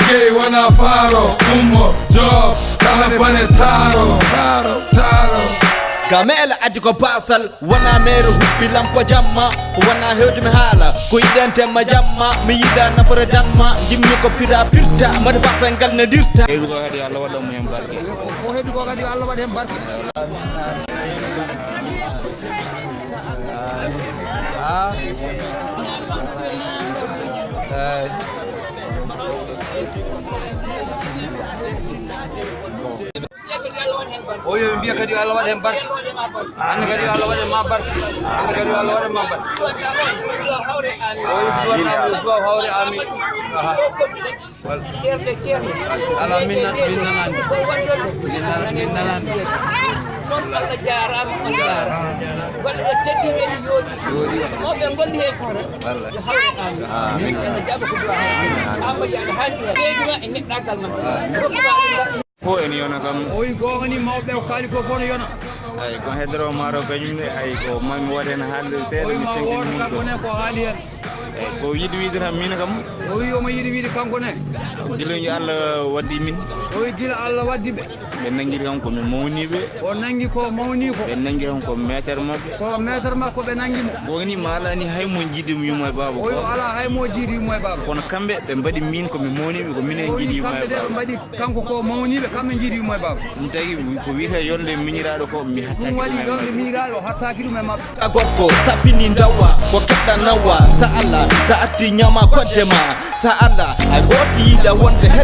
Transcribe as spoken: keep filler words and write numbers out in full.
Gey wona faaro, ummo, joof, kala bone taaro, taaro, taaro. Ga meela addi ko basal, wona meere huɓɓi lampo jamma, wona hewde mi haala, ko yiɗen temma jamma, mi yiɗa nafore danma, jimmi ko pira pirta, mbaɗi basal ngal ne dirta. Heɓi ko kadi Allah waɗa mo heen barke. Ko heɓi ko kadi Allah waɗa heen barke. Ah. Eey. O yo mbiya kadi yo Allah waɗ heen barke. Hannde kadi yo Allah waɗ e ma barke. Hannde kadi yo Allah waɗ e ma barke. O yo duwat amin, yo duwa hawre amin. Aha. Wal-, ala min nan-, min nanaani. Min nana-, min nanaani. Noon Allah jaaraama, on jaaraama. Golle ɗe teddi, ɓe yooɗi. Yooɗi. Mawɓe ngolli heen ko tan. Wallay. Yo hawre amin. Amin. Yo Allah jaɓa ko duwaa heen. Amin. Amadou Yade haaldi heen. Ɓeydu ma e neɗɗaagal ma. Amin. Rokku ma ɗum. Fof ene yona kam. O wi goonga ni mawɓe o kaali fof fof no yona. Ay, ko heddoro maaro kañum de, ay, ko mami waɗ heen haalde seeɗa, o wi mi ma tengtini won mum kam ɗo. Ko ne ko haali heen. Eyi, ko yiɗi wiyde tan min kam. O wi omo yiɗi wiyde kanko ne. Gila yo Allah waddi min. O wi gila Allah waddi ɓe. Ɓe nanngiri kam ko min mawniiɓe. O nanngi ko mawni ko. Ɓe nanngiri kam ko maître maɓɓe. Ko maître makko ɓe nanngi mo. Woni mi alaa ni hay mo jiidi mi yumma e baaba. O wi o alaa hay mo jiidi yumma e baaba. Kono kamɓe ɓe mbaɗi min ko mi mawniiɓe, ko minen jiidi yumma e baaba. O wi kamɓe de ɓe mbaɗi kanko ko mawniiɓe, kamɓe jiidi yumma e baaba. Ɗum tagi ko wiyetee yonde miñiraaɗo ko mi hattaaki ɗum e maɓɓe. Ɗum waɗi yonde miñiraaɗo hattaaki ɗum e maɓɓe. A gorko sappini ndawa, ko keɗɗa nawa, sa Allah, sa arti ñaama kodde ma, sa Allah, ay gooto yiɗa wonde he